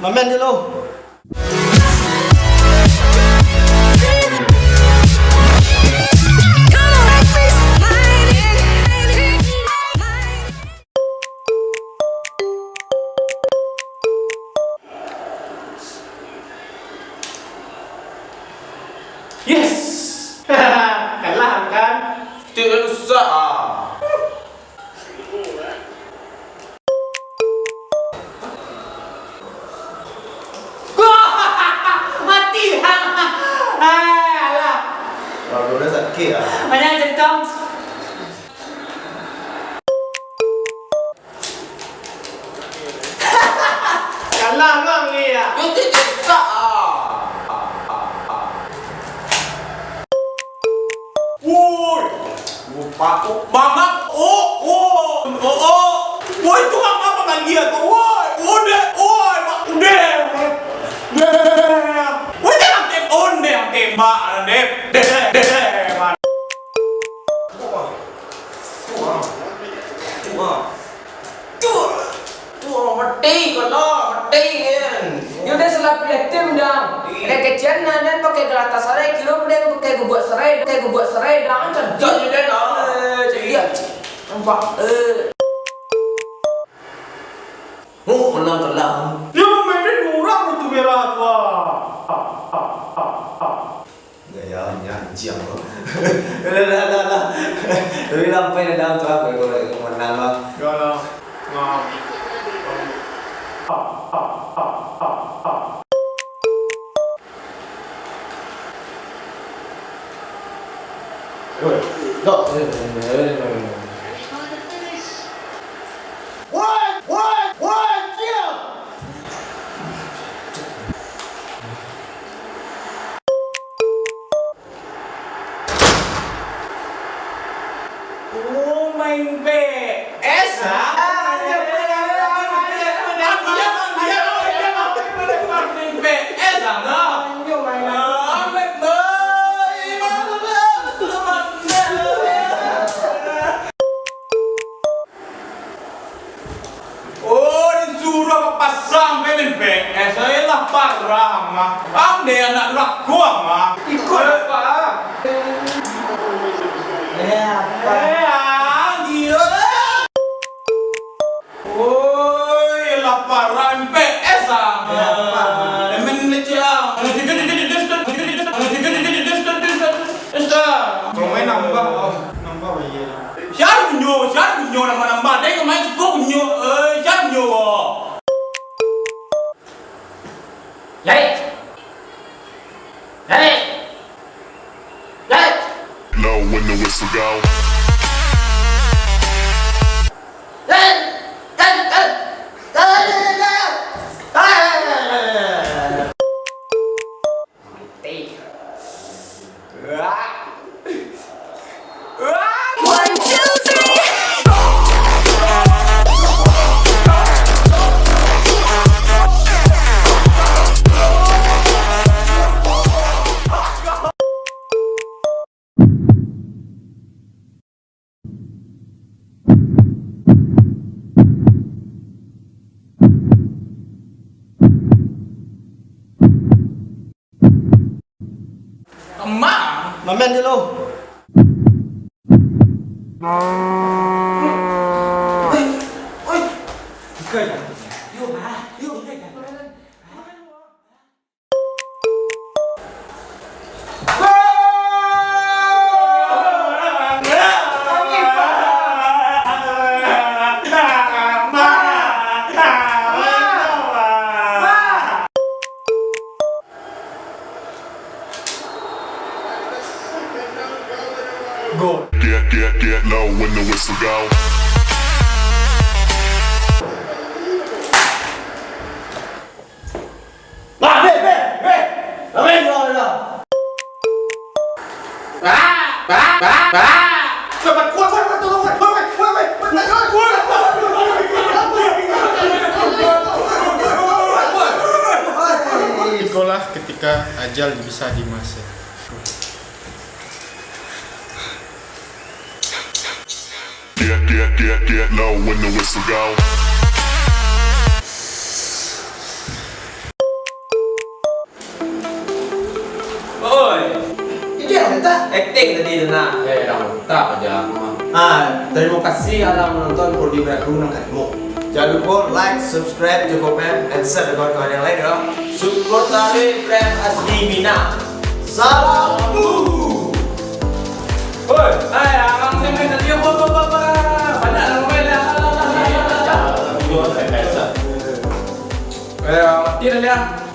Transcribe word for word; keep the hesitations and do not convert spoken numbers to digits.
Amin dulu. Yes! Kalah kan? Tidak usah ah. Mati! Alah. Kalau udah sakit ah. Banyak cerita. Kalah bang ni ya. Itu tidak usah ah. Woi. Lupa tu. Mamak. Oh, oh, oh, oh. Woi, tu apa panggia tu? Woi, udah, woi, mak, udah. Woi, jangan tem-, onde yang tembak, deh, deh, deh, deh, man. Wah, wah, wah. Tuh. Wah, mati ko lah, mati kan. Yo udah salah pilih tim dah. Iya. Ada kecian nah, dan pakai Galatasaray, kiro udah pakai guguak serai, pakai guguak serai dah. Jadi dah lah. Eh, jadi ya. Nampak. Eh. Oh, menang kalah. Dia memainkan orang itu merah tu ah. Gaya nya anjiang tu. Lah, lah, lah, lah. Tapi lampai dah dalam tu, aku, aku, aku menang lah. Yo lah. Nah. Woi, dok. Woi, woi, woi, diam! Oh, main P S ah? Main P S ah, no? Oh, disuruah ka pasar main P S, eh, lah parah, mah. Pandai anak lako, mah. Ikut apa? Eh, apa? Eh, ah, gila. Oi, lah parah P S, ah. Eh, apa? Main leceh, ah. Kalau main nambah, oh, nambah, oh, iya. Sia punyo, sia punyo nambah-nambah. Dek main cukup punyo. Eh, sia punyo, oh. Jahit. Jahit. Jahit. Know when the whistle go. Jahit. Jahit. Jahit. Jahit. Mati. One, two, three. Amak. Mamen dulu. Oi, oi. Bukan. Yo, bah. Yo, bukan. Gol. Get, get, get low when the whistle go. Lah, beh, beh, beh. Lah, beh, lah, lah. Ah, ah, ah, ah. Kuat, kuat, kuat, kuat, tolong, kuat, kuat, kuat, kuat, kuat. Ikolah ketika ajal bisa dimasa. Get, get, get, get low when the whistle go. Akting tadi tu nah. Eh, dah mantap aja. Ah, terima kasih alah menonton Prodi Beraku nan kalimo. Jangan lupa like, subscribe, Joko Pem, and share ke kawan-kawan yang lain ya. Support tadi brand asli Mina. Salam. Hoi, hai, abang saya main tadi apa apa apa. Banyak lah main lah. Eh, mati dah dia.